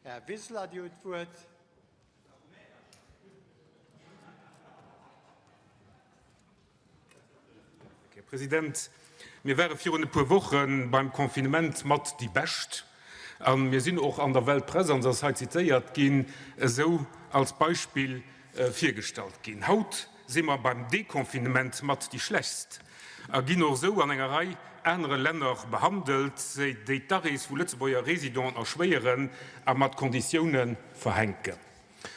Här Wiseler, Dir hutt d'Wuert. Här President, mir ware virun e puer Woche beim Confinement mat déi Bescht. A mir sinn och an der Weltpress, an se ass hei zitéiert ginn, esou als Beispill virgestallt ginn. Haut si mer beim Deconfinement mat déi Schlechtst a ginn och esou an enger Rei anere Länner behandelt, déi d'Arees vu Lëtzebuerger Residenten erschwéieren a mat Konditioune verhänken.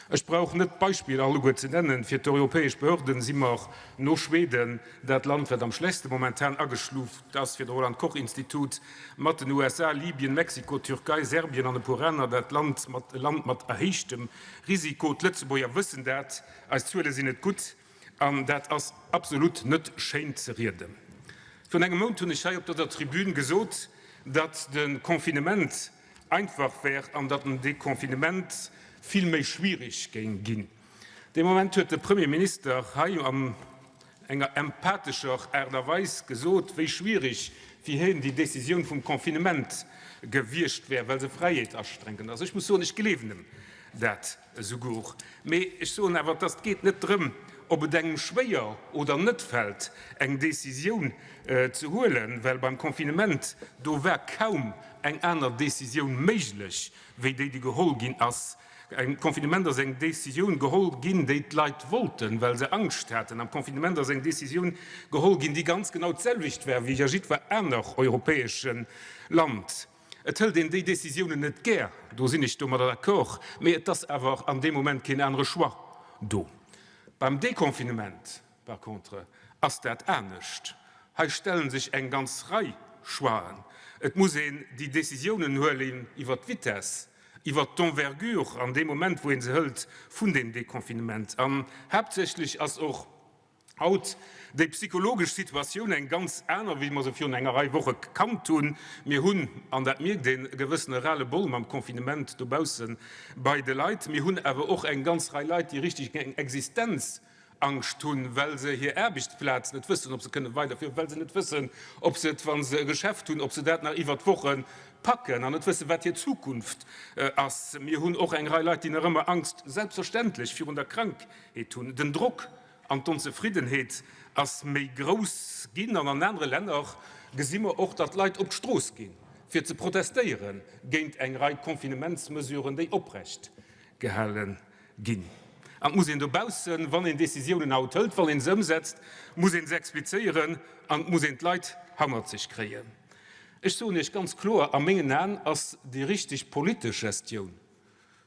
Ech brauch net d'Beispiller alleguer ze nennen. Fir d'europäesch Behörden si mer no Schweden dat Land, wat am schlechtste momentan ageschluft ass, fir de Roland Koch Institut mat den USA, Libyen, Mexiko, Türkei, Serbien an e puer aner dat Land mat e Land mat erhéichtem Risiko. D'Lëtzebuerger wëssen dat, eis Zuele sinn net gutt an dat ass absolut net schéin ze rieden. Virun engem Mount hunn ech hei op dëser Tribün gesot, datt de Confinement einfach wär an datt den Deconfinement vill méi schwierig géing ginn. Dee Moment huet de Premierminister hei an enger empathescher Aart a Weis gesot, wéi schwierig fir hien déi Décisioun vum Confinement gewiescht wär, well se Fräiheet aschränken ass. Ech muss soen, ech gleewen em dat esouguer. Mee ech soen awer, dass et geet net drëm, ob et engem schwéier oder net fält, eng Décisioun ze huelen, well beim Confinement, do war kaum eng aner Décisioun méiglech wéi déi, déi geholl ginn ass. Am Confinement ass eng Décisioun geholl ginn, déi d'Leit wollten, well se Angscht haten. Am Confinement ass eng Décisioun geholl ginn, déi ganz genau d'selwecht war wéi a jiddwer aner europäesche Land. Et hëlt een déi Décisiounen net gär, do sinn ech domadder d'accord, mee et ass awer an deem Moment keen anere Choix do. Beim Déconfinement par contre ass dat anescht. Hei stelle sech eng ganz Rei Choixen. Et muss een déi Décisiounen huelen iwwert d'Vitesse, iwwert d'Envergure an deem Moment, wou ee se hëlt vun deem Déconfinement. An haaptsächlech ass och Haut déi psychologesch Situatioun eng ganz aner, wéi mer se virun enger Rei Woche kannt hunn. Mir hunn, an dat mierkt een, e gewëssene Ras-le-bol mam Confinement dobausse bei de Leit. Mir hunn awer och eng ganz Rei Leit, déi richtig eng Existenzangscht hunn, well se hir Aarbechtsplaz net wëssen, ob se kënne weiderféieren, well se net wëssen, ob se et, wa se e Geschäft hunn, ob se dat nach iwwert d'Woche packen an net wëssen, wat hir Zukunft ass. Mir hunn och eng Rei Leit, déi nach ëmmer Angst, selbstverständlech, virun der Krankheet hunn. Den Drock An d'Onzefriddenheet ass méi grouss ginn. An an anere Länner gesi mer och, datt Leit op d'Strooss ginn, fir ze protestéiere géint eng Rei Confinementsmesuren, déi oprecht gehale ginn. An et muss een dobaussen, wann een Décisiounen haut hëlt, wann ee se ëmsetzt, muss ee se explizéieren an et muss een d'Leit hannert sech kréien. Ech soen Iech ganz kloer, a mengen Aen ass déi richteg politesch Gestioun,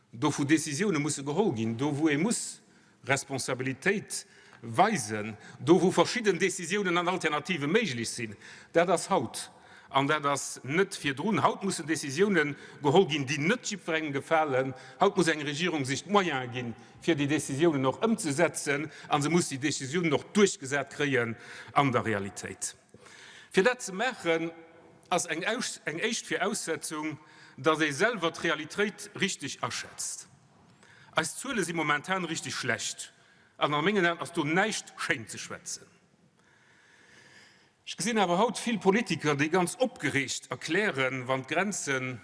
Do wou Décisioune musse geholl ginn, do wou ee muss Responsabilitéit weisen, do wou verschidden Décisiounen an Alternative méiglech sinn, dat ass haut an dat ass net virdrun. Haut mussen Décisioune geholl ginn, déi net jiddwerengem gefalen. Haut muss eng Regierung sech d'Moyene ginn, fir déi Décisiounen och ëmzesetzen, a se muss déi Décisiounen och duerchgesat kréien an der Realitéit. Fir dat ze maachen, ass eng éischt Viraussetzung, datt ee selwer d'Realitéit richteg aschätzt. Eis Zuele si momentan richteg schlecht an a mengen Aen ass do näischt schéin ze schwätzen. Ech gesinn awer haut vill Politiker, déi ganz opgereegt erklären, wann d'Grenzen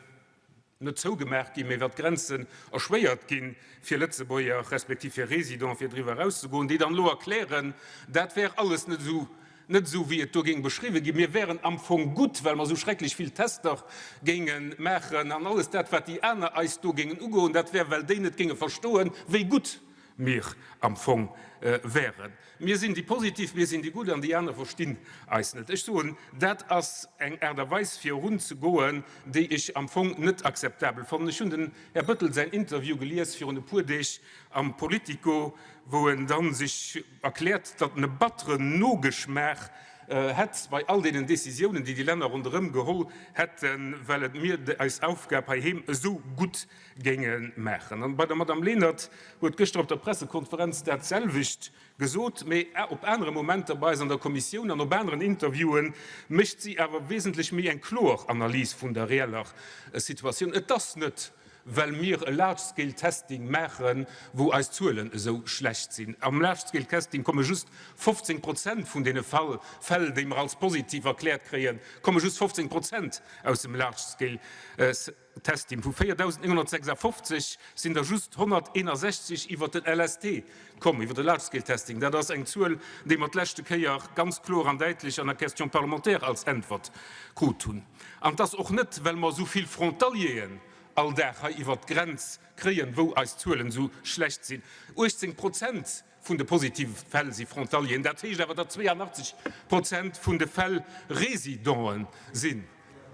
net zougemaach ginn, mee wa d'Grenzen erschwéiert gi fir Lëtzebuerger respektiv fir Résidenten, fir driwwer erauszegoen, déi dann elo erklären, dat wär alles net esou, net esou wéi et do géing beschriwwen ginn, mir wären am Fong gutt, well mer esou schrecklech vill Tester géinge maachen an alles dat, wat déi aner eis do géingen ugoen, dat wär, well déi net géinge verstoen, wéi gutt mir am Fong wären. Mir sinn déi Positiv, mir sinn déi Gutt an déi aner verstinn eis net. Ech soen, dat ass eng Aart a Weis fir erunzegoen, déi ech am Fong net akzeptabel fannen. Ech hunn den Här Bettel säin Interview gelies virun e puer Deeg am Politico, wou en da sech erkläert, datt en e batteren Nogeschmaach hätt bei all deenen Décisiounen, déi déi Länner ronderëm geholl hätten, well et mir eis Aufgab heiheem esou gutt géinge maachen. An bei der Madame Lenert huet gëschter op der Pressekonferenz dat selwecht gesot, mee op anere Momenter bei eis an der Kommissioun an op aneren Interviewen mécht si awer wesentlech méi eng kloer Analys vun der reeller Situatioun. Et ass net. well mir e Large-Scale-Testing maachen, wou eis Zuelen esou schlecht sinn. Am Large-Scale-Testing komme just 15 Prozent vun deene Fäll, déi mer als positiv erkläert kréien, komme just 15 Prozent aus dem Large-Scale-Testing. Vu 4.956 sinn der just 161 iwwert den LST komm, iwwer de Large-Scale-Testing. Dat ass eng Zuel, déi mer d'leschte Kéier ganz kloer an däitlech an der Question parlementaire als Äntwert krut hunn. An et ass och net, well mer esou vill Frontalieren all Dag hei iwwert d'Grenz kréien, wou eis Zuelen esou schlecht sinn. 18 Prozent vun de positive Fäll si Frontalieren. Dat heescht awer, datt 82 Prozent vun de Fäll Residenten sinn.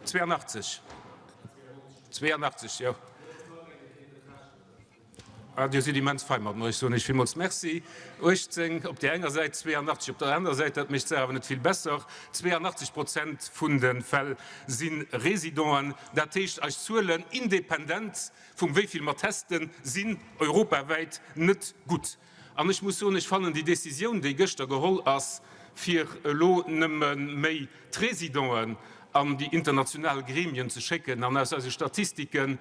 82. 82, jo. Ah, Dir sidd immens fei mat mer. Ech soen Iech villmools Merci. 18 op där enger Säit, 82 op der anerer Säit, dat mécht d'Saach awer net vill besser. 82 Prozent vun de Fäll si Residenten. Dat heescht, eis Zuelen, independent vum wéi vill mer testen, sinn europawäit net gutt. An ech muss soen, ech fannen déi Décisioun, déi gëschter geholl ass, fir elo nëmme méi d'Résidenten an déi international Gremien ze schécken an aus eise Statistiken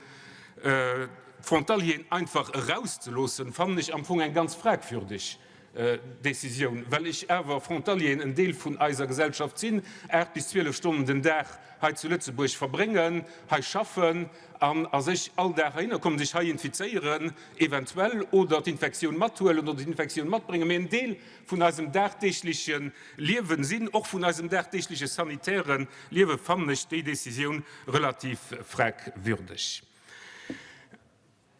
d'Frontalieren einfach erauszeloossen, fannen ech am Fong eng ganz fragwürdeg Décisioun, well ech awer Frontalieren en Deel vun eiser Gesellschaft sinn, 8 bis 12 Stonnen den Dag hei zu Lëtzebuerg verbréngen, hei schaffen an a sech all Dag heihinner kommen, sech hei infizéieren eventuell oder d'Infektioun mathuelen oder d'Infektioun matbréngen, mee en Deel vun eisem dagdeegleche Liewen sinn, och vun eisem dagdeegleche sanitäre Liewen, fannen ech déi Décisioun relativ fragwürdeg.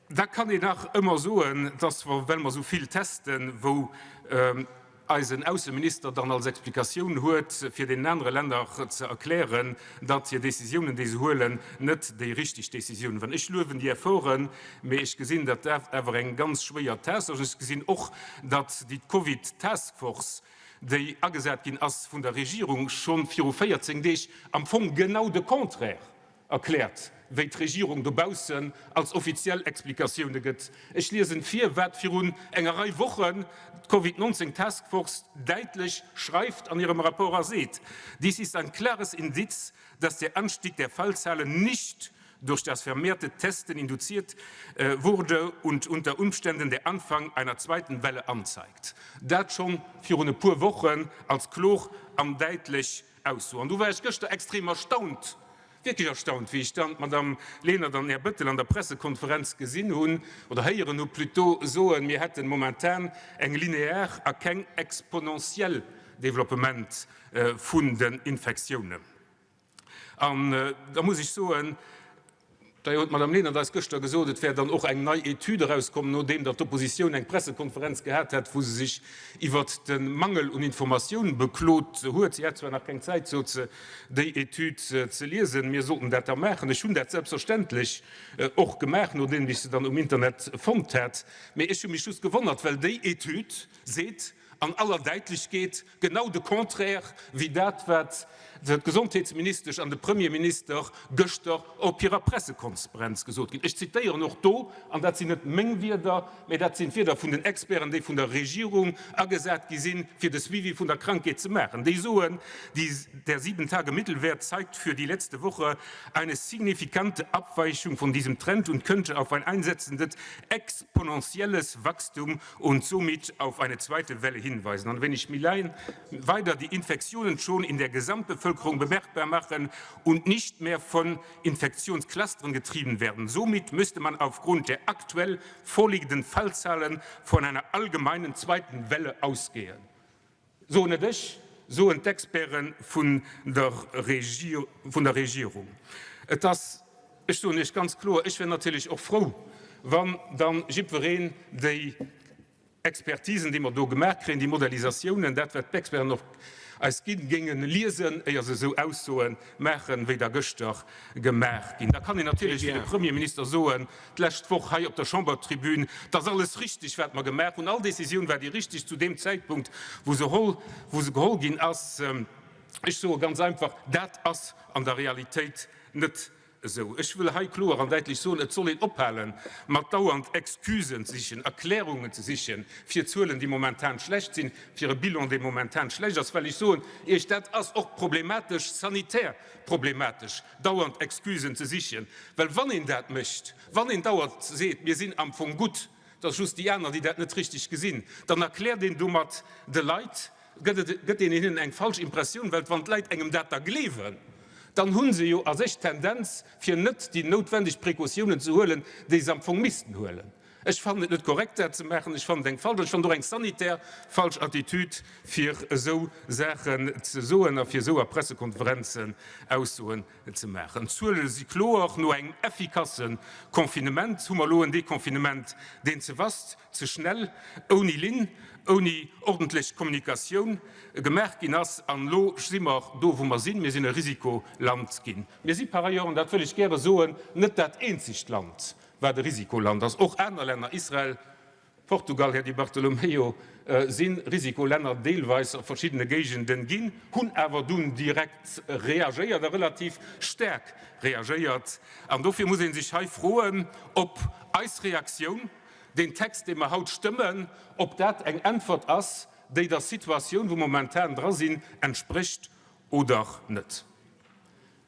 Da kann een nach ëmmer soen, dass, well mer esou vill testen, wou eisen Ausseminister dann als Explikatioun huet, fir deenen anere Länner ze erklären, datt hir Décisiounen, déi se huelen, net déi richtig Décisiounen waren. Ech luewen déi Efforten, mee ech gesinn, datt dat awer eng ganz schwéier Tâche ass. Ech gesinn och, datt déi Covid-Taskforce, déi agesat ginn ass vun der Regierung scho viru 14 Deeg, am Fong genau de Contraire erkläert, wéi d'Regierung dobaussen als offiziell Explikatioune gëtt. Ech liesen vir, wat virun enger Rei Wochen d'Covid 19 Task Force däitlech schreift an hirem Rapport a seet, Dies ist ein klares Indiz, dass der Anstieg der Fallzahlen nicht durch das vermehrte Testen induziert wurde und unter Umständen der Anfang einer zweiten Welle anzeigt. Dat schonn virun e puer Wochen als kloer an däitlech Ausso. An du war ech gëschter extrem erstaunt, wierklech erstaunt, wéi ech dann d'Madame Lenert an den Här Bettel an der Pressekonferenz gesinn hunn, oder héieren hu plutôt, soen, mir hätten momentan eng linear a keng exponentiell Développement vun den Infektiounen. An da muss ech soen, D'ailleurs huet d'Madame Lenert eis gëschter gesot, et wär dann och eng nei Etüd erauskomm, nodeem datt d'Oppositioun eng Pressekonferenz gehat hätt, wou se sech iwwert de Mangel un Informatioun beklot huet. Si hätt zwar nach keng Zäit, sot se, déi Etüd ze liesen. Mir sollten dat da maachen. Ech hunn dat selbstverständlech och gemaach, nodeem ech se dann um Internet fonnt hat. Mee ech hu mech just gewonnert, well déi Etüd seet an aller Däitlechkeet, Genau de Contraire wéi dat, wat d'Gesondheetsministesch an de Premierminister gëschter op hirer Pressekonferenz gesot ginn. Ech zitéieren och do, an dat sinn net meng Wierder, mä dat sinn d'Wierder vun den Experten, déi vun der Regierung agesat gi sinn, fir de Suivi vun der Krankheet ze maachen, déi soen, Der Sieben-Tage-Mittelwert zeigt für die letzte Woche eine signifikante Abweichung von diesem Trend und könnte auf ein einsetzendes exponentielles Wachstum und somit auf eine zweite Welle hinweisen. An wenn ich mir weiter die Infektionen schon in der Gesamtbevölkerung bemerkbar machen und nicht mehr von Infektionsclustern getrieben werden. Somit müsste man aufgrund der aktuell vorliegenden Fallzahlen von einer allgemeinen zweiten Welle ausgehen. Soen net ech, soen d'Experte vun der Regierung. Et ass, ech soen Iech ganz kloer, ech wär natierlech och frou, wann dann jiddwereen déi Expertisen, déi mer do gemaach kréien, déi Modellisatiounen, dat wat d'Experten och eis ginn, géinge liesen, éier se esou Aussoe maachen, wéi der gëschter gemaach ginn. Da kann een natierlech wéi de Premierminister soen, d'lescht Woch hei op der Chambertribün, 't ass alles richtig, wat mer gemaach hunn, all Décisioun war déi richtig zu deem Zäitpunkt, wou se holl, wou se geholl ginn ass. Ech soe ganz einfach, dat ass an der Realitéit net. esou. Ech wëll hei kloer an däitlech soen, Et soll een ophale mat dauernd Excusen ze sichen, Erklärungen ze sichen fir Zuelen, déi momentan schlecht sinn, fir e Bilan, dee momentan schlecht ass, well ech soen Iech, dat ass och problematesch, sanitär problematesch, dauernd Excusen ze sichen. Well wann een dat mécht, wann een dauernd seet, mir sinn am Fong gutt, et ass just déi aner, déi dat net richteg gesinn, dann erkläert een domat de Leit, gëtt et, gëtt een hinnen eng falsch Impressioun, well wann d'Leit engem dat da gleewen, dann hu se jo a sech d'Tendenz, fir net déi noutwendeg Precautiounen ze huelen, déi se am Fong missten huelen. Ech fannen et net korrekt, dat ze maachen. Ech fannen et eng falsch, an ech fannen et och eng sanitär falsch Attitüd, fir esou Saachen ze soen a fir esou a Pressekonferenzen Aussoen ze maachen. D'Zuele si kloer, No engem effikasse Confinement hu mer elo en Deconfinement, deen ze vast, ze schnell, ouni Linn, ouni ordentlech Kommunikatioun gemaach ginn ass. An elo si mer do, wou mer sinn. Mir sinn e Risikoland ginn. Mir si par ailleurs, an dat wëll ech gäre soen, net dat eenzegt Land, wat e Risikoland ass. Och aner Länner, Israel, Portugal, Här Di Bartolomeo, si Risikolänner deelweis a verschiddene Géigenden ginn, hunn awer dunn direkt reagéiert a relativ staark reagéiert. An dofir muss ee sech hei froen, ob eis Reaktioun, deen Text, dee mer haut stëmmen, ob dat eng Äntwert ass, déi der Situatioun, wou mer momentan dra sinn, entsprécht oder net.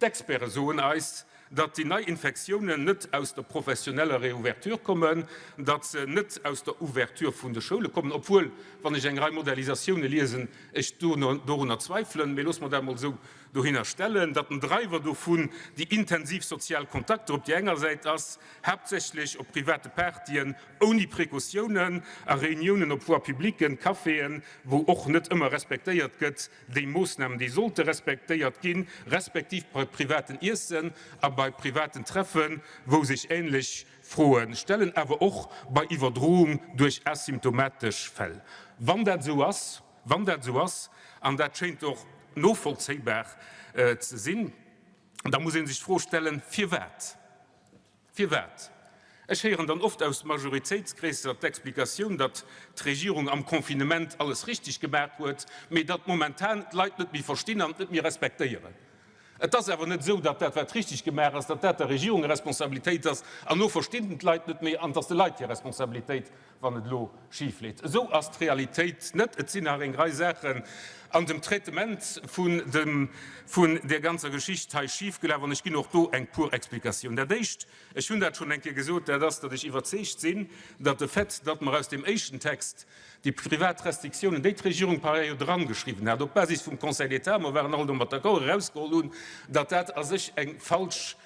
D'Experte soen eis, datt déi nei Infektiounen net aus der professioneller Reouverture kommen, datt se net aus der Ouverture vun de Schoule kommen, obwuel, wann ech eng Rei Modellisatioune liesen, ech dorunner zweifelen, mee loosse mer dat emol esou dohinner stellen, datt den Driver dovun déi intensiv sozial Kontakter op déi enger Säit ass, haaptsächlech op private Partyen ouni Precautiounen a Reuniounen op Voie publiquen, Caféen, wou och net ëmmer respektéiert gëtt, déi Moossnamen, déi sollte respektéiert ginn, respektiv bei privaten Iessen a bei privaten Treffen, wou sech änlech Froe stellen, awer och bei Iwwerdroung duerch asymptomatesch Fäll. Wann dat esou ass, wann dat esou ass, an dat schéint och novollzéibar ze sinn, da muss ee sech d'Fro stellen, Firwat? Firwat? Ech héieren dann oft aus Majoritéitskreesser d'Explikatioun, datt d'Regierung am Confinement alles richteg gemaach huet, mee datt momentan d'Leit net méi verstinn an et net méi respektéieren. Et ass awer net esou, datt dat, wat richteg gemaach ass, datt dat der Regierung hir Responsabilitéit ass an elo verstinn d'Leit net méi an et ass de Leit hir Responsabilitéit, wann et elo schif leet. Esou ass d'Realitéit net. Et sinn nach eng Rei Saachen an dem Traitement vun dem, vun där ganzer Geschicht hei schifgelaf an ech ginn och do eng puer Explikatioun. Dat Éischt, ech hunn dat schonn eng Kéier gesot, dat ass, datt ech iwwerzeegt sinn, datt de Fait, datt mer aus deem éischten Text déi privat Restriktiounen, déi d'Regierung par ailleurs drangeschriwwen hat, op Basis vum Conseil d'État, mer waren all domat d'accord, erausgeholl hunn, datt dat a sech eng falsch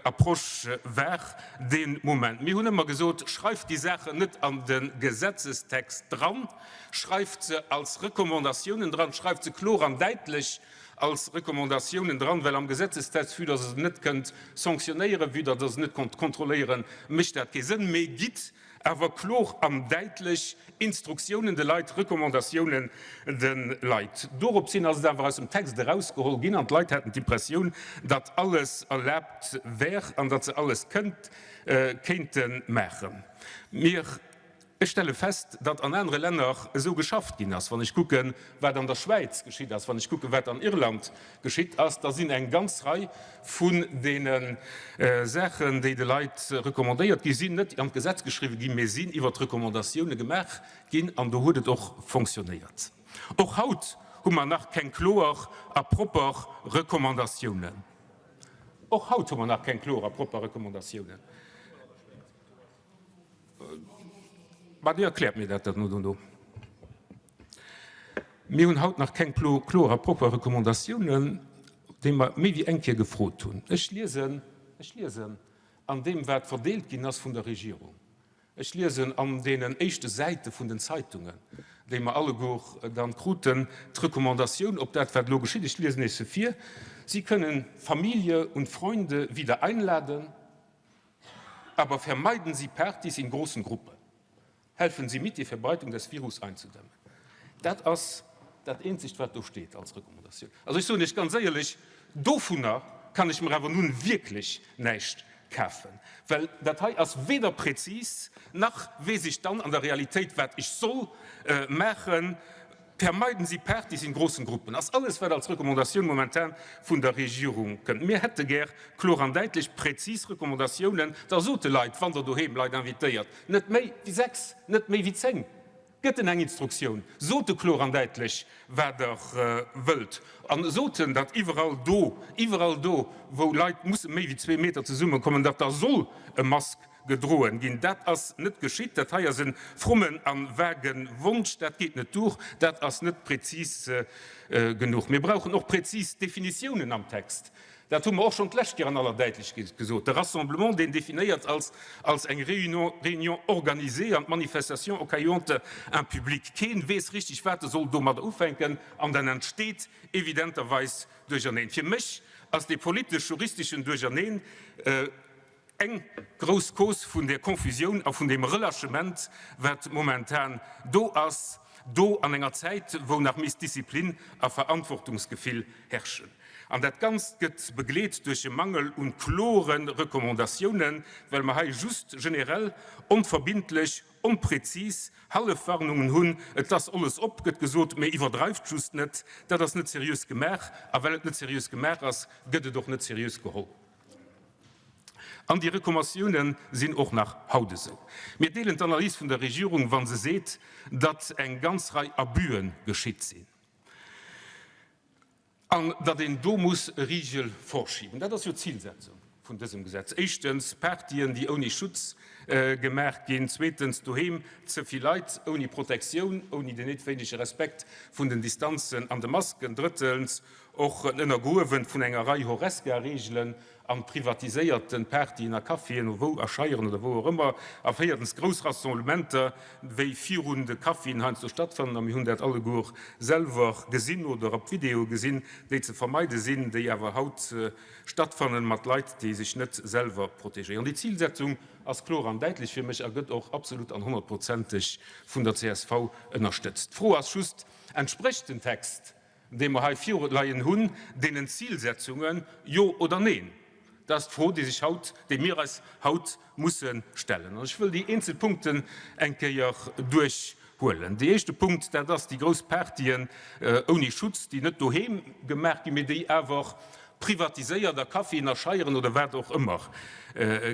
Approche war dee Moment. Mir hunn ëmmer gesot, Schreift déi Saachen net an de Gesetzestext dran, schreift se als Recommandatiounen dran, schreift se kloer an däitlech als Recommandatiounen dran, well am Gesetzestext, vue dass Der se net kënnt sanctionnéieren, vue dass Der se net konnt kontrolléieren, mécht dat kee Sënn. Mee gitt awer klor an däitlech Instruktiounen de Leit, Recommandatiounen de Leit. Doropshin ass et awer aus dem Text erausgeholl ginn an d'Leit haten d'Impressioun, datt alles erlaabt wär an datt se alles kënnt, kéinte maachen. Mir, ech stelle fest, datt an anere Länner esou geschafft ginn ass. Wann ech kucken, wat an der Schwäiz geschitt ass, wann ech kucken, wat an Irland geschitt ass, da sinn eng ganz Rei vun deene Saachen, déi de Leit recommandéiert gi sinn, net an d'Gesetz geschriwwen ginn, mee sinn iwwert d'Recommandatioune gemaach ginn an do huet et och fonctionnéiert. Och haut hu mer nach keng kloer a propper Recommandatiounen. Och haut hu mer nach keng kloer a propper Recommandatiounen. Mä Dir erkläert mir dat dann dono. Mir hunn haut nach keng kloer a propper Recommandatiounen, déi mer méi wéi eng Kéier gefrot hunn. Ech liesen, ech liesen an deem, wat verdeelt ginn ass vun der Regierung, ech liesen an deenen éischte Säite vun den Zeitungen, déi mer alleguer dann kruten, d'Recommandatioun op dat, wat elo geschitt. Ech liesen Iech se vir, Sie können Familie und Freunde wieder einladen, aber vermeiden Sie Partys in großen Gruppen. Helfen Sie mit, die Verbreitung des Virus einzudämmen. Dat ass dat Eenzegt, wat do steet als Recommandatioun. Also ech soen Iech ganz éierlech, dovunner kann ech mer awer nun wierklech näischt kafen, well dat hei ass weder präzis, nach weess ech dann an der Realitéit, wat ech soll maachen. Vermeiden Sie Partys in großen Gruppen ass alles, wat als Recommandatioun momentan vun der Regierung kënnt. Mir hätte gär kloer an däitlech, präzis Recommandatiounen. Da sot de Leit, wann Der doheem Leit invitéiert, net méi wéi 6, net méi wéi 10. Gëtt en eng Instruktioun, sot e kloer an däitlech, wat Der wëllt. An sot en, datt iwwerall do, iwwerall do, wou Leit musse méi wéi zwee Meter zesummekommen, datt da soll e Mask gedroen ginn. Dat ass net geschitt. Dat hei ass e frommen a vage Wonsch. Dat geet net duer. Dat ass net prezis genuch. Mir brauchen och prezis Definitiounen am Text. Dat hu mer och schonn d'lescht Kéier an aller Däitlechkeet gesot. De Rassemblement, deen definéiert ass als eng Réunion organisée an d'Manifestation occaillante un public. Keen weess richtig, wat e soll domadder ufänken an dann entsteet evidenterweis Duercherneen. Fir mech ass dee politesch-juristeschen Duercherneen, Eng grouss Cause vun där Confusioun a vun deem Relâchement, wat momentan do ass, do an enger Zäit, wou nach misst Disziplin a Verantwortungsgefill herrschen. An dat Ganzt gëtt begleet duerch e Mangel un klore Recommandatiounen, well mer hei just generell, onverbindlech, onprezis Hallefwarnungen hunn. Et ass alles op, gëtt gesot, mee iwwerdreift just net. Dat ass net seriös gemaach. A well et net seriös gemaach ass, gëtt et och net seriös geholl. An déi Recommandatiounen sinn och nach haut esou. Mir deelen d'Analys vun der Regierung, wa se seet, datt eng ganz Rei Abüe geschitt sinn an datt een do muss e Rigel vorschiben. Dat ass jo d'Zilsetzung vun dësem Gesetz. Éischtens, Partyen, déi ouni Schutz gemaach ginn. Zweetens, doheem ze vill Leit ouni Protektioun, ouni den néidwéinege Respekt vun den Distanzen an de Masken. Drëttens, och en Ënnergruewen vun enger Rei Horesca-Reegelen an privatiséierten Partyen a Caféen, wou a Scheieren oder wou och ëmmer, a véiertens grouss Rassemblementer, wéi virun de Caféen heiansdo stattfannen, a mir hunn dat alleguer selwer gesinn oder op Videoe gesinn, déi ze vermeide sinn, déi awer haut stattfannen, mat Leit, déi sech net selwer protegéieren. Déi Zilsetzung ass kloer an däitlech fir mech a gëtt och absolut an honnertprozenteg vun der csv ënnerstëtzt. D'Fro ass just, Entsprécht den Text dee mer hei virleien hunn, deenen Zilsetzungen, jo oder neen? Dat ass d'Fro, déi sech haut, déi mir eis haut musse stellen. An ech wëll déi eenzel Punkten eng Kéier duerchhuelen. Dee éischte Punkt, dat ass déi grouss Partyen ouni Schutz, déi net doheem gemaach ginn, mee déi awer privatiséiert a Caféen a Scheieren oder wat och ëmmer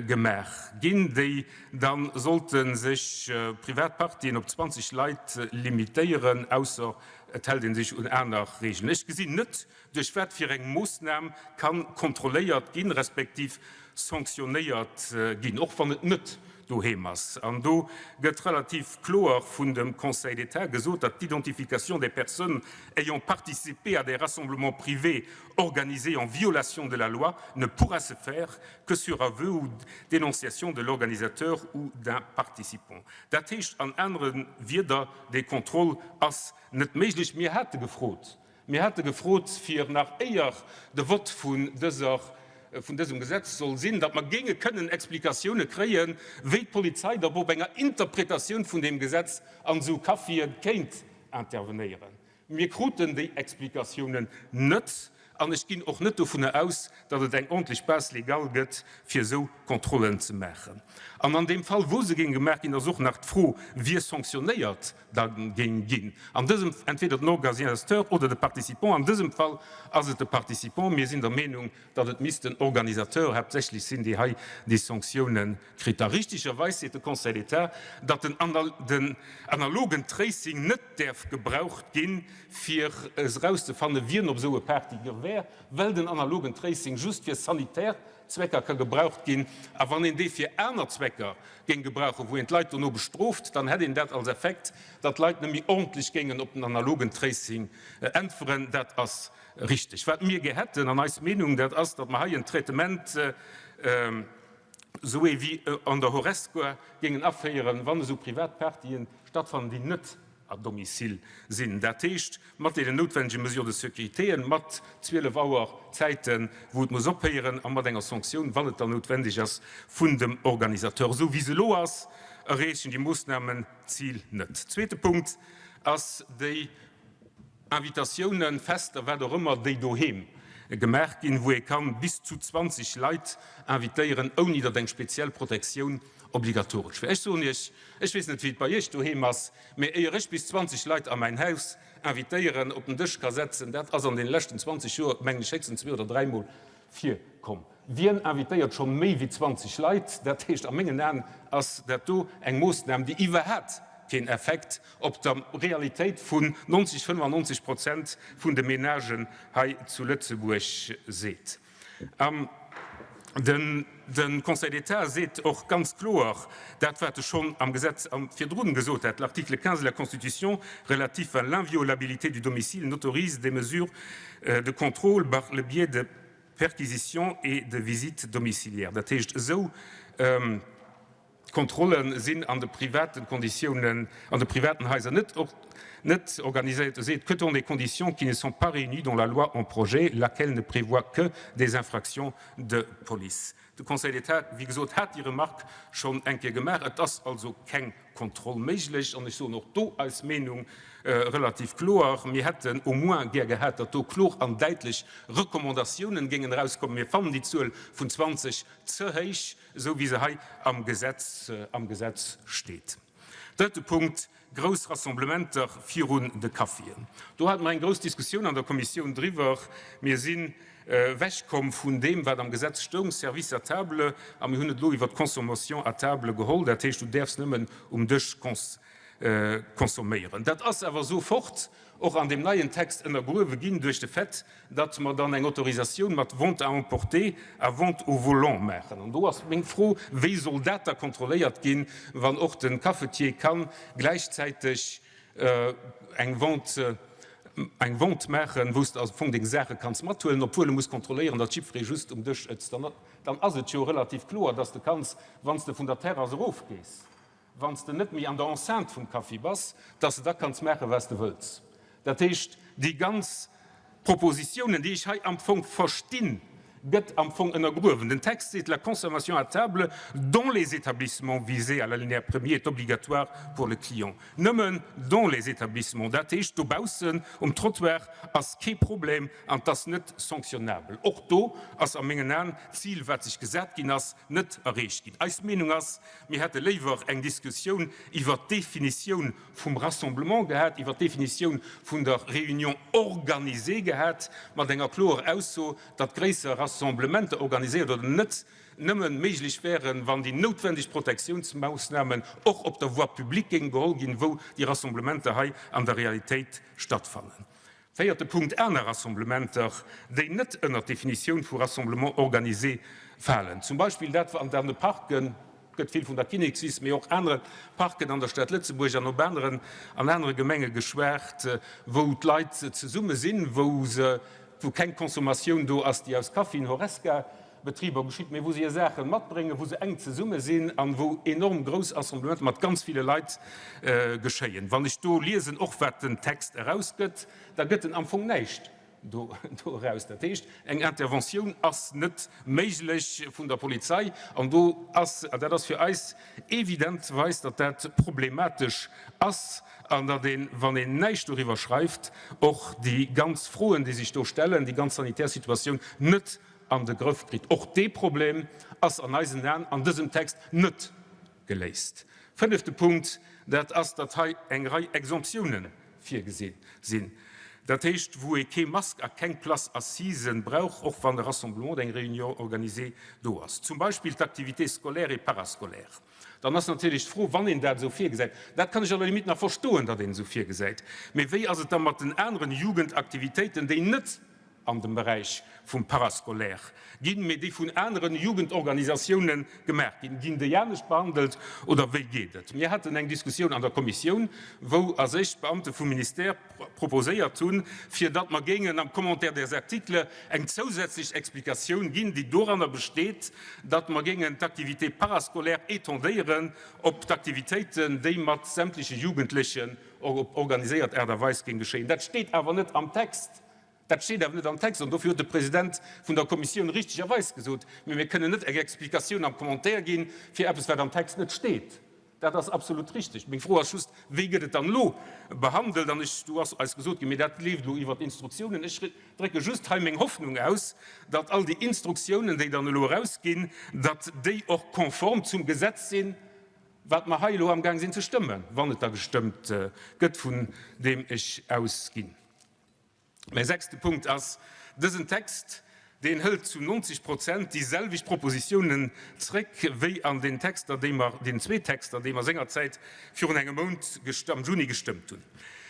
gemaach ginn, déi da sollte sech privat Partyen op 20 Leit limitéieren, ausser Et hält ee sech un aner Regeln. Ech gesinn net, duerch wat fir eng Moossnam ka kontrolléiert ginn, respektiv sanctionnéiert ginn, och wann et net doheem ass. An do gëtt relativ kloer vun dem Conseil d'État gesot, datt d'Identification des personnes ayant participé à des rassemblements privés organisés en violation de la loi ne pourra se faire que sur aveu ou dénonciation de l'organisateur ou d'un participant. Dat heescht an anere Wieder, dee Contrôle ass net méiglech. Mir hate gefrot, mir hate gefrot, fir nach éier de Vott vun dëser, vun dësem Gesetz soll sinn, datt mer géinge kënnen Explikatioune kréien, wéi d'Polizei da op enger Interpretatioun vun deem Gesetz an esou Caféë kéint intervenéieren. Mir kruten déi Explikatiounen net an ech ginn och net dovunner aus, datt et eng ordentlech Base légale gëtt, fir esou Kontrollen ze maachen. An an deem Fall, wou se géinge gemaach ginn, ass och nach d'Fro, wie sanctionnéiert da géing ginn. An dësem, entweder den Organisateur oder de Participant. An dësem Fall ass et de Participant. Mir sinn der Meenung, datt et misst den Organisateur haaptsächlech sinn, dee hei déi Sanctiounen kritt. A richtegerweis seet de Conseil d'État, datt den analogen Tracing net däerf gebraucht ginn, fir erauszefannen, wien op esou e Party wär, well den analogen Tracing just fir sanitär Zwecker ka gebraucht ginn. A wann een dee fir aner Zwecker géing gebrauchen, wou een d'Leit dono bestrooft, dann hätt een dat als Effekt, datt d'Leit net méi ordentlech géingen op den analogen Tracing äntweren. Dat ass richteg. Wat mir gär hätten, an eis Meenung, dat ass, datt mer hei en Traitement, esou ee wéi an der Horesca, géingen aféieren, wann esou privat Partyen stattfannen, déi net à domicile sinn, dat heescht mat deenen noutwennege Mesures de sécuritéen, mat 12 Auer Zäiten, wou et muss ophéieren, a mat enger Sanktioun, wann et dann noutwendeg ass, vun dem Organisateur. Esou wéi se elo ass, erreechen déi Moossnamen d'Zil net. Zweete Punkt ass déi Invitatiounen, Fester, wat och ëmmer, déi doheem. gemaach ginn, wou ee kann bis zu 20 Leit invitéieren, ouni datt eng speziell Protektioun obligatoresch wär. Ech soen Iech, ech weess net, wéi et bei Iech doheem ass, mee éier ech bis 20 Leit a mäin Haus invitéieren, op den Dësch ka setzen, dat ass an deene leschten 20 Joer, mengen ech, héchstens zwee oder dräimol virkomm. Wien invitéiert scho méi wéi 20 Leit? Dat heescht, a mengen Aen ass dat do eng Moossnam, déi iwwerhat keen Effekt op der Realitéit vun 90, 95 Prozent vun de Menagen hei zu Lëtzebuerg seet. An de Conseil d'État seet och ganz kloer dat, wat e schonn am Gesetz virdrun gesot hat, L'article 15 de la Constitution relatif à l'inviolabilité du domicile n'autorise des mesures de contrôle par le biais de perquisitions et de visites domiciliaires. Dat heescht, esou Kontrolle sinn an de private Konditiounen, an de privaten Haiser net net organiséiert. E seet, que dans des conditions qui ne sont pas réunies dans la loi en projet, laquelle ne prévoit que des infractions de police. De Conseil d'État, wéi gesot, hat déi Remarque schonn eng Kéier gemaach. Et ass also keng Kontroll méiglech. An ech soen och do eis Meenung relativ kloer, Mir hätten au moins gär gehat, datt do kloer an däitlech Recommandatiounen géingen erauskommen. Mir fannen déi Zuel vun 20 ze héich, esou wéi se hei am Gesetz, am Gesetz steet. Drëtte Punkt, grouss Rassemblementer virun de Caféen. Do hate mer eng grouss Diskussioun an der Kommissioun driwwer. Mir sinn ewechkomm vun deem, wat am Gesetz stoung, Service à table, a mir hunn et elo iwwer d'Consommation à table geholl. Dat heescht, du däerfs nëmmen um Dësch consomméieren. Dat ass awer sofort och an deem neien Text ënnergruewe ginn duerch de Fait, datt mer dann eng Autorisatioun mat Vente à emporter a Vente au volant maachen. An do ass meng Fro, Wéi soll dat da kontrolléiert ginn, wann och de Cafetier ka gläichzäiteg eng Vente eng Vente maachen, wou s de am Fong deng Saache kanns mathuelen, obwuel e muss kontrolléieren, datt jiddweree just um Dësch ëtzt? Dann ass et jo relativ kloer, datt s de kanns, wann s de vun der Terrass erofgees, wann s de net méi an der Enceinte vum Café bass, dass de da kanns maachen, wat s de wëlls. Dat heescht, déi ganz Propositiounen, déi ech hei am Fong verstinn, gëtt am Fong ënnergruewen. Den Text seet, La consommation à table dans les établissements visés à l'alinéa premier est obligatoire pour le client. Nëmmen dans les établissements, dat heescht dobaussen um Trottoir ass kee Problem an 't ass net sanctionnabel. Och do ass a mengen Aen d'Zil, wat sech gesat ginn ass, net erreecht ginn. Eis Meenung ass, Mir hätte léiwer eng Diskussioun iwwert d'Definitioun vum Rassemblement gehat, iwwert d'Definitioun vun der Réunion organisée gehat, mat enger kloer Ausso, datt gréisser Rassemblementer, organiséiert oder net, nëmme méiglech wären, wann déi noutwendeg Protektiounsmoossnamen och op der Voie publique géinge geholl ginn, wou déi Rassemblementer hei an der Realitéit stattfannen. Véierte Punkt, Aner Rassemblementer, déi net ënnert d'Definitioun vu Rassemblement organisé falen, zum Beispill dat an de Parken, gëtt vill vun der Kinnekswiss, mee och anere Parken an der Stad Lëtzebuerg an op aneren, an anere Gemenge geschwat, wou d'Leit zesumme sinn, wou se, wou keng Consommatioun do ass, déi aus Kaffien, Horesca, Betriber geschitt, mee wou se hir Saache matbréngen, wou se enk zesumme sinn an wou enorm grouss Assemblementer mat ganz ville Leit geschéien. Wann ech do liesen, och wat den Text erausgëtt, da gëtt en am Fong näischt do eraus. Dat heescht, eng Interventioun ass net méiglech vun der Polizei an do ass, an dat ass fir eis evidenterweis, datt dat problematesch ass an datt een, wann een näischt doriwwer schreift, och déi ganz Froen, déi sech do stellen, déi ganz sanitär Situatioun net an de Grëff kritt. Och dee Problem ass an eisen Aen an dësem Text net geléist. Fënnefte Punkt, dat ass, datt hei eng Rei Exemptiounen virgesi sinn, dat heescht, wou ee kee Mask a keng Place assise brauch, och wann e Rassemblement oder eng Réunion organisée do ass, zum Beispill d'Activités scolaires et parascolaires. Dann ass natierlech d'Fro, wann een dat esou virgesäit, dat kann ech à la limite nach verstoen, datt een esou virgesäit, mee wéi ass et da mat den aneren Jugendaktivitéiten, déi net an dem Beräich vum Parascolaire ginn, mee déi vun aneren Jugendorganisatiounen gemaach ginn. Ginn déi anescht behandelt oder wéi geet et? Mir haten eng Diskussioun an der Kommissioun, wou a sech d'Beamte vum Ministère proposéiert hunn, fir datt mer géingen am Commentaire des articles eng zousätzlech Explikatioun ginn, déi doranner besteet, datt mer géingen d'Activités parascolaires étendéieren op d'Aktivitéiten, déi mat sämtleche Jugendlechen op organiséiert Aart a Weis géing geschéien. Dat steet awer net am Text. Dat steet awer net am Text, an dofir huet de President vun der Kommissioun richtegerweis gesot, Mee mir kënnen net eng Explikatioun am Commentaire ginn fir eppes, wat am Text net steet. Dat ass absolut richtig. Meng Fro ass just, Wéi gëtt et dann elo behandelt? An ech, do ass eis gesot ginn, mee dat leeft elo iwwert d'Instruktiounen. Ech drécke just hei meng Hoffnung aus, datt all déi Instruktiounen, déi dann elo erausginn, datt déi och konform zum Gesetz sinn, wat mer hei elo amgaang sinn ze stëmmen, wann et da gestëmmt gëtt, vun deem ech ausginn. Mäi sechste Punkt ass, Dësen Text, deen hëlt zu 90 Prozent déi selwecht Propositionen zréck wéi an den Texter, déi mer, den zwee Texter, déi mer sengerzäit virun engem Mount, am Juni gestëmmt hunn.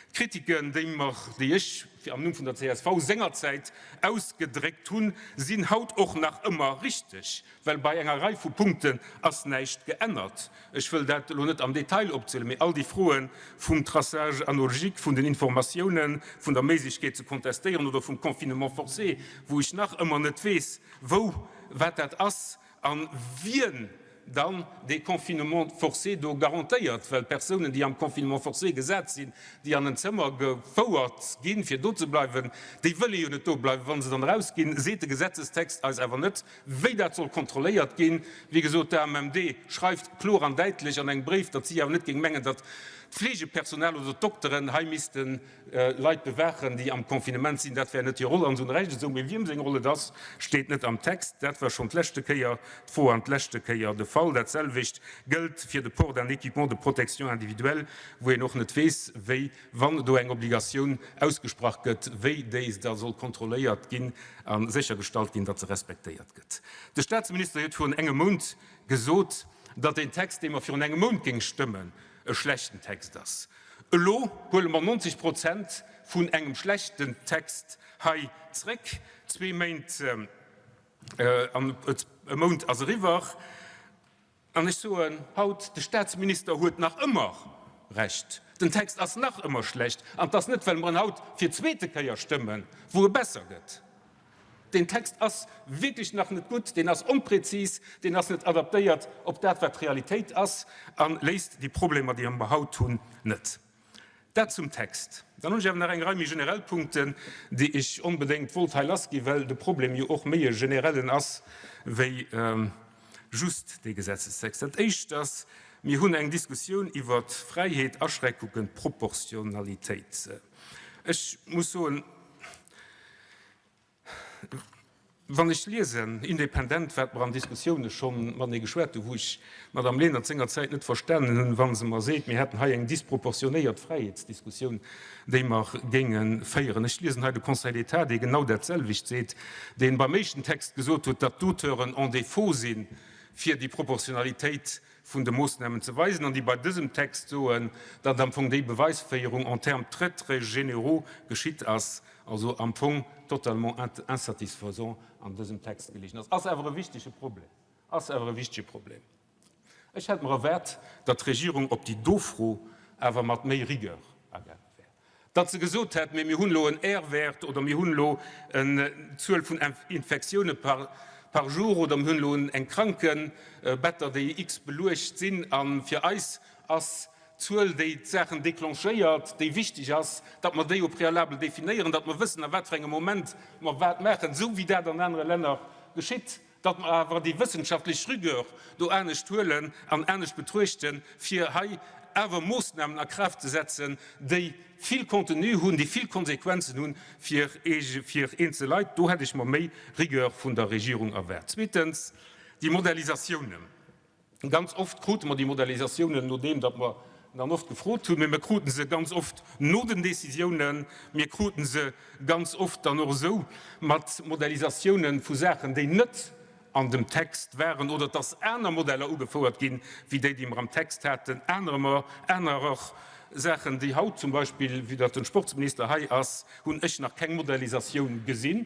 D'Kritiken, déi mer, déi ech am Numm vun der csv sengerzäit ausgedréckt hunn, sinn haut och nach ëmmer richteg. Well bei enger Rei vu Punkten ass näischt geännert. Ech wëll dat elo net am Detail opzielen, mee all déi Froe vum Traçage analogique vun den Informatiounen, vun der Méiglechkeet ze contestéieren oder vum Confinement forcé, wou ech nach ëmmer net weess, wou, wat dat ass a wien dann dee Confinement forcé do garantéiert, well Persounen, déi am Confinement forcé gesat sinn, déi an en Zëmmer gefouert ginn, fir do ze bleiwen, déi wëlle jo net do bleiwen. Wa se dann erausginn, seet de Gesetzestext eis awer net, Wéi dat soll kontrolléiert ginn, wéi gesot, d'AMMD schreift kloer an däitlech an engem Bréif, datt si awer net géing mengen, datt d'Fleegepersonal oder d'Dokteren hei misste Leit bewaachen, déi am Confinement sinn. Dat wär net hir Roll an esou näischt esou. Mee wiem seng Roll et ass, steet net am Text. Dat war schonn d'leschte Kéier d'Fro an d'leschte Kéier de Fall. Dat selwecht gëllt fir de Port d'un équipement de protection individuelle, wou een och net weess, wéi wann do eng Obligatioun ausgesprach gëtt, wéi déi da soll kontrolléiert ginn a séchergestallt ginn, datt se respektéiert gëtt. De Statsminister huet virun engem Mount gesot, datt deen Text, dee mer virun engem Mount géing stëmmen, e schlechten Text ass. Elo huele mer 90 Prozent vun engem schlechten Text hei zréck, zwee Méint an e Mount ass eriwwer. An ech soen haut, de Statsminister huet nach ëmmer Recht. Den Text ass nach ëmmer schlecht. An et ass net, well mer en haut fir d'zweete Kéier stëmmen, wou e besser gëtt. Deen Text ass wierklech nach net gutt, deen ass onprezis, deen ass net adaptéiert op dat, wat d'Realitéit ass, a léist déi Problemer, déi mer haut hunn, net. Dat zum Text. Dann hunn ech awer nach eng Rei méi generell Punkten, déi ech onbedéngt wollt hei lassginn, well de Problem jo och méi e generellen ass wéi just dee Gesetzestext. Dat Éischt ass, Mir hunn eng Diskussioun iwwert Fräiheet, Aschränkungen, Proportionalitéit. Ech muss soen, Wann ech liesen, independent wat mer an Diskussioune scho matenee geschwat hunn, wou ech d'Madame Lenert sengerzäit net verstanen hunn, wa se mer seet, mir hätten hei eng disproportionéiert Fräiheetsdiskussioun, déi mer géinge féieren. Ech liesen hei de Conseil d'État, dee genau datselwecht seet, dee beim éischten Text gesot huet, datt d'Auteuren en défaut si fir déi Proportionalitéit vun de Moossnamen ze weisen, an déi bei dësem Text soen, datt am Fong déi Beweisféierung en termes très, très généraux geschitt ass, also am Fong totalement insatisfaisant an dësem Text geligen ass, ass awer e wichtege Problem, ass awer e wichtege Problem. Ech hätt mer erwaart, datt d'Regierung op déi do Fro awer mat méi Rigueur agaange wär, datt se gesot hätt, Mee mir hunn elo en R-Wäert oder mir hunn elo en Zuel vun Infektioune par par jour oder mir hunn elo eng Krankenbetter, déi x beluecht sinn a fir eis ass d'Zuel, déi d'Saachen déclenchéiert, déi wichteg ass, datt mer déi au préalable definéieren, datt mer wëssen, a wat fir engem Moment mer wat maachen, esou wéi dat an anere Länner geschitt, datt mer awer déi wëssenschaftlech Rigueur do anescht huelen an anescht betruechten, fir hei awer Moossnamen a Kraaft ze setzen, déi vill Contenu hunn, déi vill Konsequenzen hu fir eenzel Leit. Do hätt ech mer méi Rigueur vun der Regierung erwaart. Zweetens, déi Modellisatiounen. Ganz oft krute mer déi Modellisatiounen, nodeem datt mer dann oft gefrot hunn, mä mir krute se ganz oft no den Décisiounen. Mir krute se ganz oft dann och esou mat Modellisatiounen vu Saachen, déi net an dem Text waren oder dass aner Modeller ugefouert ginn, wéi déi, déi mer am Text haten. Anerer, anerer Saachen, déi haut zum Beispill, vue datt den Sportsminister hei ass, hunn ech nach keng Modellisatioun gesinn.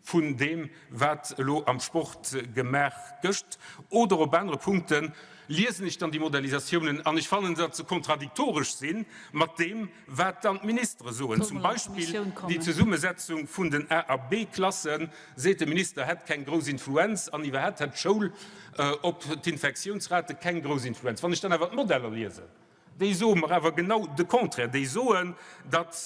vun deem wat elo am Sport gemaach gëscht, oder op anere Punkte liesen ech dann déi Modellisatiounen an ech fannen, datt se kontradiktoresch si mat deem wat dann d'Ministere soen. Zum Beispill déi Zesummesetzung vun den A a B-Klassen, seet de Minister, hätt keng grouss Influenz an iwwerhaapt hätt d'Schoul op d'Infektiounsrate keng grouss Influenz. Wann ech dann awer d'Modeller liesen, Déi soe mer awer genau de Contraire. Déi soen, datt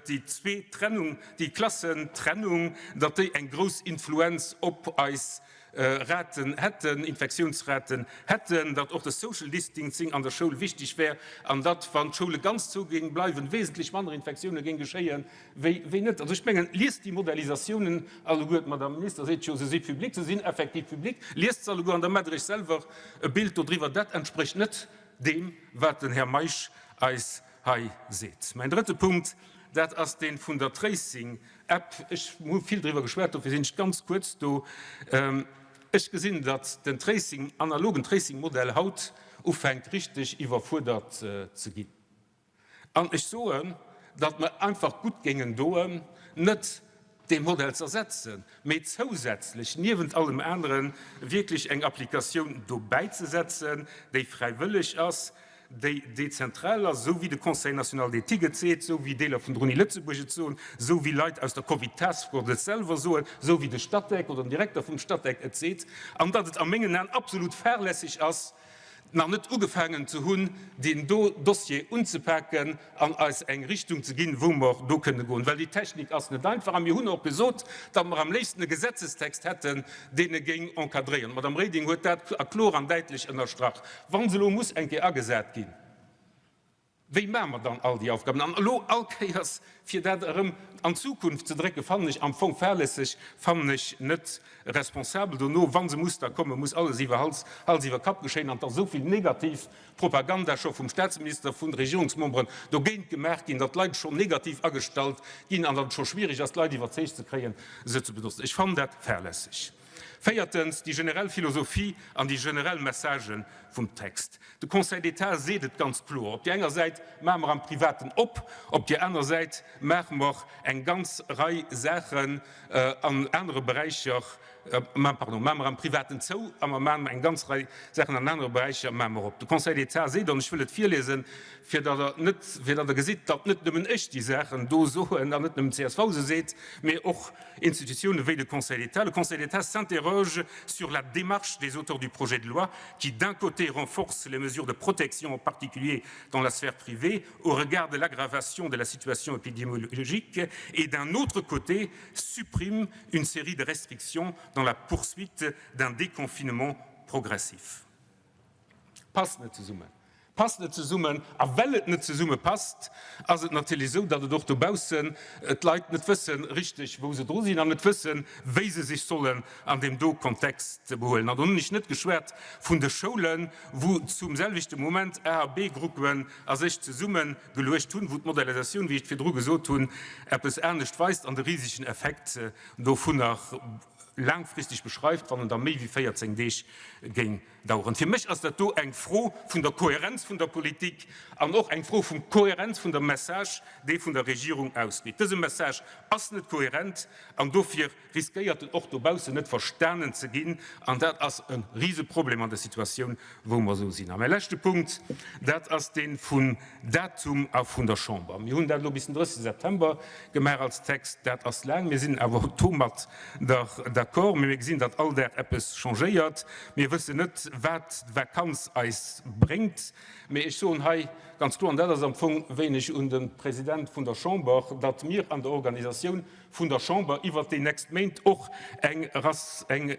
déi zwee Trennung, déi Klassentrennung, datt déi eng grouss Influenz op eis. Raten hätten, Infektiounsraten hätten, datt och de Social Distancing an der Schoul wichteg wär an datt, wann d'Schoule ganz zou géing bleiwen, wesentlech manner Infektioune géing geschéien, wéi wéi net. Also ech mengen, liest déi Modellisatiounen alleguer, d'Madame Minister seet jo, se si public, se sinn effektiv public, liest se alleguer an da maacht Der Iech selwer e Bild dodriwwer. Dat entsprécht net deem, wat den Här Meisch eis hei seet. Mäin drëtte Punkt, dat ass dee vun der Tracing-App. Ech hu vill driwwer geschwat, dofir sinn ech ganz kuerz do. Ech gesinn, datt den Tracing, analogen Tracing-Modell haut ufänkt richteg iwwerfuerdert ze ginn. An ech soen, datt mer einfach gutt géingen doen, net dee Modell z'ersetzen, mee zousätzlech niewent allem anere wierklech eng Applikatioun dobäizesetzen, déi fräiwëlleg ass, déi dezentral ass, esou wéi de Conseil national d'éthique et seet, esou wéi Deeler vun der Uni Lëtzebuerg et soen, esou wéi Leit aus der Covid Task Force et selwer soen, esou wéi de Statec oder den Direkter vum Statec et seet, an datt et a mengen Aen absolut fahrlässeg ass, nach net ugefaangen ze hunn, deen do Dossier unzepaken an eis eng Richtung ze ginn, wou mer do kënne goen. Well déi Technik ass net einfach. A mir hunn och gesot, datt mer am léifsten e Gesetzestext hätten, deen e géing encadréieren. D'Madame Reding huet dat kloer an däitlech ënnerstrach. Wa se elo muss eng Kéier agesat ginn, Wéi maache mer dann all déi Aufgaben? An elo all Kéiers fir dat erëm an d'Zukunft ze drécken, fannen ech am Fong fahrlässeg, fannen ech net responsabel. Dono, wa se muss da kommen, muss alles iwwer Hals, Hals iwwer Kapp geschéien an et ass esou vill negativ Propaganda scho vum Statsminister, vun de Regierungsmemberen dogéint gemaach ginn, datt d'Leit schonn negativ agestallt ginn an datt et scho schwierig ass, d'Leit iwwerzeegt ze kréien, se ze benotzen. Ech fannen dat fahrlässeg. Véiertens, déi generell Philosophie an déi generell Messagen vum Text. De Conseil d'État seet et ganz kloer, Op där enger Säit maache mer am Privaten op, op där aner Säit maache mer eng ganz Rei Saachen an anere Beräicher, pardon, maache mer am Privaten zou a mer maachen eng ganz Rei Saachen an anere Beräicher maache mer op. De Conseil d'État seet, an ech wëll et virliesen, fir datt Der net, fir datt Der gesitt, datt net nëmmen ech déi Saachen do soen an net nëmmen d'CSV se seet, mee och Institutiounen wéi de Conseil d'État. Le Conseil d'État s'interroge sur la démarche des auteurs du projet de loi qui, d'un côté, renforce les mesures de protection, en particulier dans la sphère privée, au regard de l'aggravation de la situation épidémiologique, et d'un autre côté, supprime une série de restrictions dans la poursuite d'un déconfinement progressif. Passt net zesummen. Passt net zesummen. A well et net zesumme passt, ass et natierlech esou, datt et och dobaussen d'Leit net wësse richteg, wou se dru sinn an net wëssen, wéi se sech sollen an deem do Kontext behuelen. An do hunn ech net geschwat vun de Schoulen, wou zum selwechte Moment A a B-Gruppen a sech zesumme geluecht hunn, wou d'Modellisatioun, wéi ech et virdru gesot hunn, eppes anescht weist an de risegen Effekt dovunner laangfristeg beschreift, wann en da méi wéi 14 Deeg géing daueren. Fir mech ass dat do eng Fro vun der Kohärenz vun der Politik an och eng Fro vum Kohärenz vun der Message, déi vun der Regierung ausgeet. Dëse Message ass net kohärent an dofir riskéiert en och dobaussen net verstanen ze ginn. An dat ass e Riseproblem an der Situatioun, wou mer esou sinn. A mäi leschte Punkt, dat ass dee vum Datum a vun der Chamber. Mir hunn dat elo bis den 30 September gemaach als Text. Dat ass laang. Mir sinn awer och domat d'accord. Mee mir gesinn, datt all Dag eppes changéiert. Mir wëssen net, wat d'Vakanz eis bréngt. Mee ech soen hei ganz kloer, an dat ass am Fong wéineg un de President vun der Chamber, datt mir an der Organisatioun vun der Chamber iwwert déi nächst Méint och eng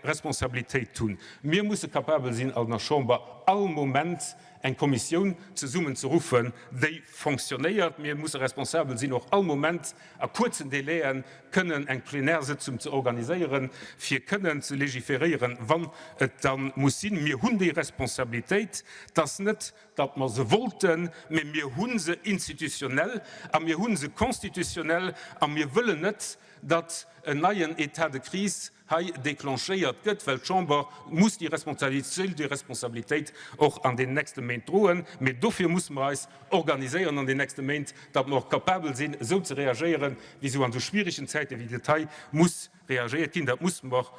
Responsabilitéit hunn. Mir musse capabel sinn, an der Chamber all Moment eng Kommissioun zesummen ze ruffen, déi fonctionnéiert. Mir musse responsabel sinn, och all Moment a kuerzen Délaië kënnen eng Plenärsëtzung ze organiséieren, fir kënnen ze légiféréieren, wann et da muss sinn. Mir hunn déi Responsabilitéit. Et ass net, datt mer se wollten, mä mir hu se institutionnell a mir hu se constitutionnell a mir wëllen net, datt en neien État de crise hei déclenchéiert gëtt, well d'Chamber muss déi Responsabilitéit och an den nächste Méint droen. Mee dofir musse mer eis organiséieren an den nächste Méint, datt mer och capabel sinn, esou ze reagéieren, wéi esou an esou schwierigen Zäite wéi dat hei muss reagéiert ginn. Dat musse mer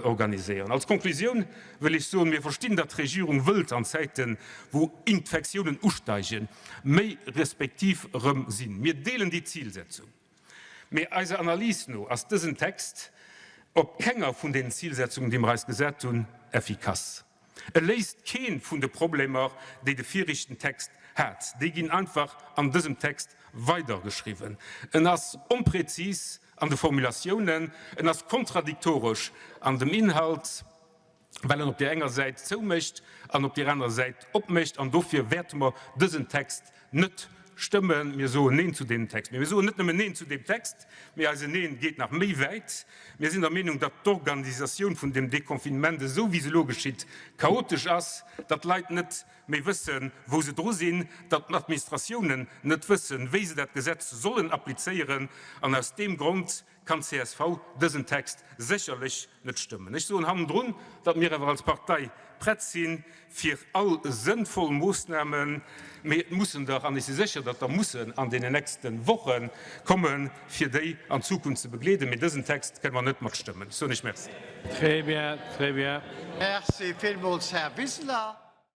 organiséieren. Als Konklusioun wëll ech soen, Mir verstinn, datt d'Regierung wëllt an Zäiten, wou Infektiounen usteigen, méi respektiv erëm sinn. Mir deelen déi Zilsetzung. Mee eiser Analys no ass dësen Text op kenger vun den Zilsetzungen, déi mer eis gesat hunn, effikass. E léist kee vun de Problemer, déi de viregten Text hat. Déi ginn einfach an dësem Text weidergeschriwwen. En ass onprezis an de Formulatiounen, en ass kontradiktoresch an dem Inhalt. Well en op där enger Säit zoumécht an op där anerer Säit opmécht. An dofir wäerte mer dësen Text net stëmmen. Mir soen Neen zu deem Text. Mee mir soen net nëmmen Neen zu deem Text, mee eisen Neen geet nach méi wäit. Mir sinn der Meenung, datt d'Organisatioun vun dem Deconfinement, esou wéi se elo geschitt, chaotesch ass, datt d'Leit net méi wëssen, wou se dru sinn, datt d'Administratiounen net wëssen, wéi se dat Gesetz sollen applizéieren. An aus deem Grond kann csv dësen Text sécherlech net stëmmen. Ech soen hannendrun, datt mir awer als Partei prett si fir all sënnvoll Moossnamen, mee et mussen der, an ech si sécher, datt der mussen an deenen nächste Woche kommen, fir déi an d'Zukunft ze begleeden. Mee dësen Text kënne mer net matstëmmen. Ech soen Iech Merci. Très bien, très bien. Merci villmools, Här Wiseler.